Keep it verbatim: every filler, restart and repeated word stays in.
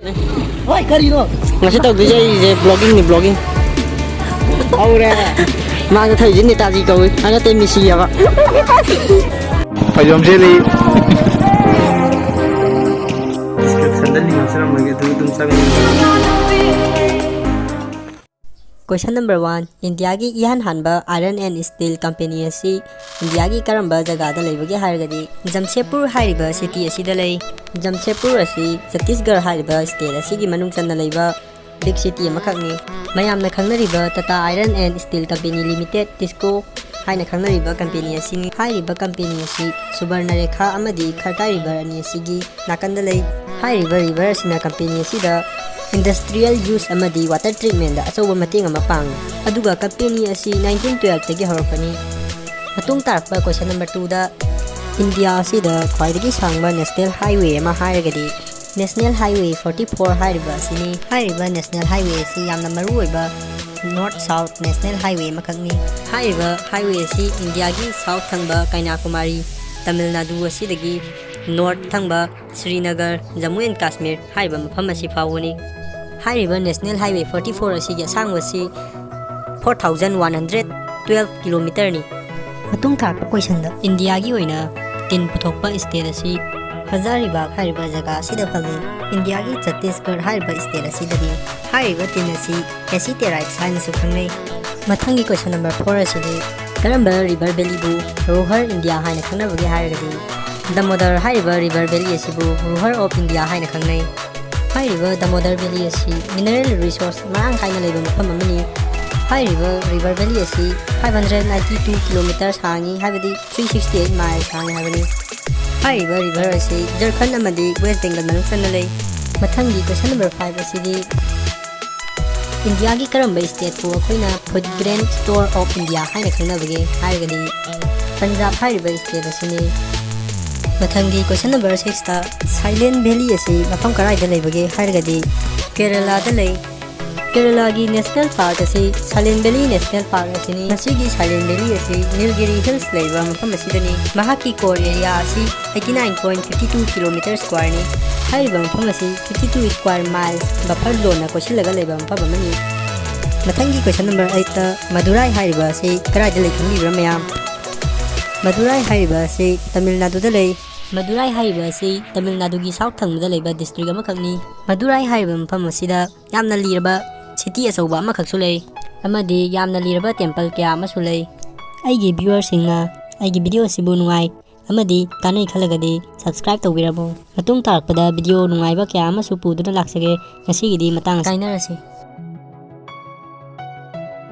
ꯍꯣꯏ, ꯀꯔꯤꯅꯣ? ꯉꯁꯤ ꯇꯧꯗꯣꯏꯁꯦ ꯑꯩꯁꯦ vlogging ꯅꯤ, vlogging꯫ ꯍꯧꯔꯦ꯫ ꯃꯥꯅ ꯊꯧꯔꯤꯁꯦ ꯅꯦꯇꯥꯖꯤ ꯀꯧꯏ, ꯑ, ꯅꯠꯇꯦ, ꯃꯤꯁꯤ ꯍꯥꯏꯕ꯫ ꯐꯩꯖꯣꯝ ꯁꯦꯠꯂꯤ꯫ Description ꯗ link ꯍꯥꯞꯆꯔꯝꯃꯒꯦ, ꯑꯗꯨ ꯑꯗꯨꯝ ꯆꯪꯉꯒ꯫ Question number one, ꯏꯟꯗꯤꯌꯥꯒꯤ ꯏꯍꯥꯟ ꯍꯥꯟꯕ iron and steel company ꯑꯁꯤ ꯏꯟꯗꯤꯌꯥꯒꯤ ꯀꯔꯝꯕ ꯖꯒꯥꯗ ꯂꯩꯕꯒꯦ ꯍꯥꯏꯔꯒꯗꯤ, ꯖꯝꯁꯦꯗꯄꯨꯔ ꯍꯥꯏꯔꯤꯕ city ꯑꯁꯤꯗ ꯂꯩ꯫ ꯖꯝꯁꯦꯗꯄꯨꯔ ꯑꯁꯤ ꯆꯇꯤꯁꯒꯔ ꯍꯥꯏꯔꯤꯕ state ꯑꯁꯤꯒꯤ ꯃꯅꯨꯡ ꯆꯟꯅ ꯂꯩꯕ big city ꯑꯃꯈꯛꯅꯤ꯫ ꯃꯌꯥꯝꯅ ꯈꯪꯅꯔꯤꯕ Tata Iron and Steel Company Limited, ꯇꯤꯁꯀꯣ ꯍꯥꯏꯅ ꯈꯪꯅꯔꯤꯕ company ꯑꯁꯤꯅꯤ꯫ ꯍꯥꯏꯔꯤꯕ company ꯑꯁꯤ ꯁꯨꯕꯔꯅꯔꯦꯈꯥ ꯑꯃꯗꯤ ꯈꯔꯀꯥꯏ river ꯑꯅꯤ ꯑꯁꯤꯒꯤ ꯅꯥꯀꯟꯗ ꯂꯩ꯫ ꯍꯥꯏꯔꯤꯕ river ꯑꯁꯤꯅ company ꯑꯁꯤꯗ industrial use ꯑꯃꯗꯤ water treatment ꯗ ꯑꯆꯧꯕ ꯃꯇꯦꯡ ꯑꯃ ꯄꯥꯡꯏ꯫ ꯑꯗꯨꯒ company ꯑꯁꯤ nineteen twelve ꯇꯒꯤ ꯍꯧꯔꯛꯄꯅꯤ꯫ ꯃꯇꯨꯡ ꯇꯥꯔꯛꯄ question number two ꯗ, ꯏꯟꯗꯤꯌꯥ ꯑꯁꯤꯗ ꯈ꯭ꯋꯥꯏꯗꯒꯤ ꯁꯥꯡꯕ national highway ꯑꯃ ꯍꯥꯏꯔꯒꯗꯤ National Highway forty four ꯍꯥꯏꯔꯤꯕ ꯑꯁꯤꯅꯤ꯫ ꯍꯥꯏꯔꯤꯕ national highway ꯑꯁꯤ ꯌꯥꯝꯅ ꯃꯔꯨꯑꯣꯏꯕ north south national highway ꯑꯃꯈꯛꯅꯤ꯫ ꯍꯥꯏꯔꯤꯕ highway ꯑꯁꯤ ꯏꯟꯗꯤꯌꯥꯒꯤ south ꯊꯪꯕ ꯀꯩꯅꯥꯀꯨꯃꯥꯔꯤ, ꯇꯥꯃꯤꯜ ꯅꯥꯗꯨ ꯑꯁꯤꯗꯒꯤ north ꯊꯪꯕ ꯁ꯭ꯔꯤꯅꯒꯔ, ꯖꯝꯃꯨ and ꯀꯥꯁꯃꯤꯔ ꯍꯥꯏꯔꯤꯕ ꯃꯐꯝ ꯑꯁꯤ ꯐꯥꯎꯕꯅꯤ꯫ ꯍꯥꯏꯔꯤꯕ National Highway forty four ꯑꯁꯤꯒꯤ ꯑꯁꯥꯡꯕ ꯑꯁꯤ four thousand one hundred twelve kilometer ꯅꯤ꯫ ꯃꯇꯨꯡ ꯇꯥꯔꯛꯄ question ꯗ, ꯏꯟꯗꯤꯌꯥꯒꯤ ꯑꯣꯏꯅ tin ꯄꯨꯊꯣꯛꯄ state ꯑꯁꯤ ꯍꯖꯥꯔꯤꯕꯥꯒ ꯍꯥꯏꯔꯤꯕ ꯖꯒꯥ ꯑꯁꯤꯗ ꯐꯪꯏ꯫ ꯏꯟꯗꯤꯌꯥꯒꯤ ꯆꯇꯤꯁꯒꯔ ꯍꯥꯏꯔꯤꯕ state ꯑꯁꯤꯗꯅꯤ꯫ ꯍꯥꯏꯔꯤꯕ tin ꯑꯁꯤ cassiterite ꯍꯥꯏꯅꯁꯨ ꯈꯪꯅꯩ꯫ ꯃꯊꯪꯒꯤ question number four ꯑꯁꯤꯗꯤ, ꯀꯔꯝꯕ river valley ꯕꯨ ꯔꯣꯍꯔ ꯏꯟꯗꯤꯌꯥ ꯍꯥꯏꯅ ꯈꯪꯅꯕꯒꯦ ꯍꯥꯏꯔꯒꯗꯤ, ꯗꯃꯣꯗꯔ ꯍꯥꯏꯔꯤꯕ river valley ꯑꯁꯤꯕꯨ Rohar of India ꯍꯥꯏꯅ ꯈꯪꯅꯩ꯫ ꯍꯥꯏꯔꯤꯕ ꯗꯃꯣꯗꯔ valley ꯑꯁꯤ mineral resource ꯃꯔꯥꯡ ꯀꯥꯏꯅ ꯂꯩꯕ ꯃꯐꯝ ꯑꯃꯅꯤ꯫ ꯍꯥꯏꯔꯤꯕ river valley ꯑꯁꯤ five hundred ninety two kilometer ꯁꯥꯡꯉꯤ, ꯍꯥꯏꯕꯗꯤ three sixty eight mile ꯁꯥꯡꯉꯤ ꯍꯥꯏꯕꯅꯤ꯫ ꯍꯥꯏꯔꯤꯕ river ꯑꯁꯤ ꯖꯔꯈꯟ ꯑꯃꯗꯤ ꯋꯦꯁ ꯕꯦꯡꯒꯜ ꯃꯅꯨꯡ ꯆꯟꯅ ꯂꯩ꯫ ꯃꯊꯪꯒꯤ question number five ꯑꯁꯤꯗꯤ, ꯏꯟꯗꯤꯌꯥꯒꯤ ꯀꯔꯝꯕ state ꯄꯨ ꯑꯩꯈꯣꯏꯅ food grain store of India ꯍꯥꯏꯅ ꯈꯪꯅꯕꯒꯦ ꯍꯥꯏꯔꯒꯗꯤ, ꯄꯟꯖꯥꯕ ꯍꯥꯏꯔꯤꯕ state ꯑꯁꯤꯅꯤ꯫ ꯃꯊꯪꯒꯤ question number six ꯇ, Silent Valley ꯑꯁꯤ ꯃꯐꯝ ꯀꯗꯥꯏꯗ ꯂꯩꯕꯒꯦ ꯍꯥꯏꯔꯒꯗꯤ, ꯀꯦꯔꯂꯥꯗ ꯂꯩ꯫ ꯀꯦꯔꯂꯥꯒꯤ national park ꯑꯁꯤ Silent Valley National Park ꯑꯁꯤꯅꯤ꯫ ꯃꯁꯤꯒꯤ Silent Valley ꯑꯁꯤ Nilgiri Hills ꯂꯩꯕ ꯃꯐꯝ ꯑꯁꯤꯗꯅꯤ꯫ ꯃꯍꯥꯛꯀꯤ core area ꯑꯁꯤ eighty nine point fifty two kilometer square ꯅꯤ꯫ ꯍꯥꯏꯔꯤꯕ ꯃꯐꯝ ꯑꯁꯤ fifty two square miles buffer zoneꯅ ꯀꯣꯏꯁꯤꯜꯂꯒ ꯂꯩꯕ ꯃꯐꯝ ꯑꯃꯅꯤ꯫ ꯃꯊꯪꯒꯤ question number eightꯇ, ꯃꯗꯨꯔꯥꯏ ꯍꯥꯏꯔꯤꯕ ꯑꯁꯤ ꯀꯗꯥꯏꯗ ꯂꯩ ꯈꯪꯕꯤꯕ꯭ꯔꯥ ꯃꯌꯥꯝ? ꯃꯗꯨꯔꯥꯏ ꯍꯥꯏꯔꯤꯕ ꯑꯁꯤ ꯇꯥꯃꯤꯜ ꯅꯥꯗꯨꯗ ꯂꯩ꯫ ꯃꯗꯨꯔꯥꯏ ꯍꯥꯏꯔꯤꯕ ꯑꯁꯤ ꯇꯥꯃꯤꯜ ꯅꯥꯗꯨꯒꯤ south ꯊꯪꯕꯗ ꯂꯩꯕ district ꯑꯃꯈꯛꯅꯤ꯫ ꯃꯗꯨꯔꯥꯏ ꯍꯥꯏꯔꯤꯕ ꯃꯐꯝ ꯑꯁꯤꯗ ꯌꯥꯝꯅ ꯂꯤꯔꯕ city ꯑꯆꯧꯕ ꯑꯃꯈꯛꯁꯨ ꯂꯩ, ꯑꯃꯗꯤ ꯌꯥꯝꯅ ꯂꯤꯔꯕ temple ꯀꯌꯥ ꯑꯃꯁꯨ ꯂꯩ꯫ ꯑꯩꯒꯤ viewerꯁꯤꯡꯅ ꯑꯩꯒꯤ video ꯑꯁꯤꯕꯨ ꯅꯨꯡꯉꯥꯏ ꯑꯃꯗꯤ ꯀꯥꯟꯅꯩ ꯈꯜꯂꯒꯗꯤ subscribe ꯇꯧꯕꯤꯔꯝꯃꯨ꯫ ꯃꯇꯨꯡ ꯇꯥꯔꯛꯄꯗ video ꯅꯨꯡꯉꯥꯏꯕ ꯀꯌꯥ ꯑꯃꯁꯨ ꯄꯨꯗꯨꯅ ꯂꯥꯛꯆꯒꯦ꯫ ꯉꯁꯤꯒꯤꯗꯤ ꯃꯇꯥꯡ ꯑꯁꯤ ꯀꯥꯏꯅꯔꯁꯤ꯫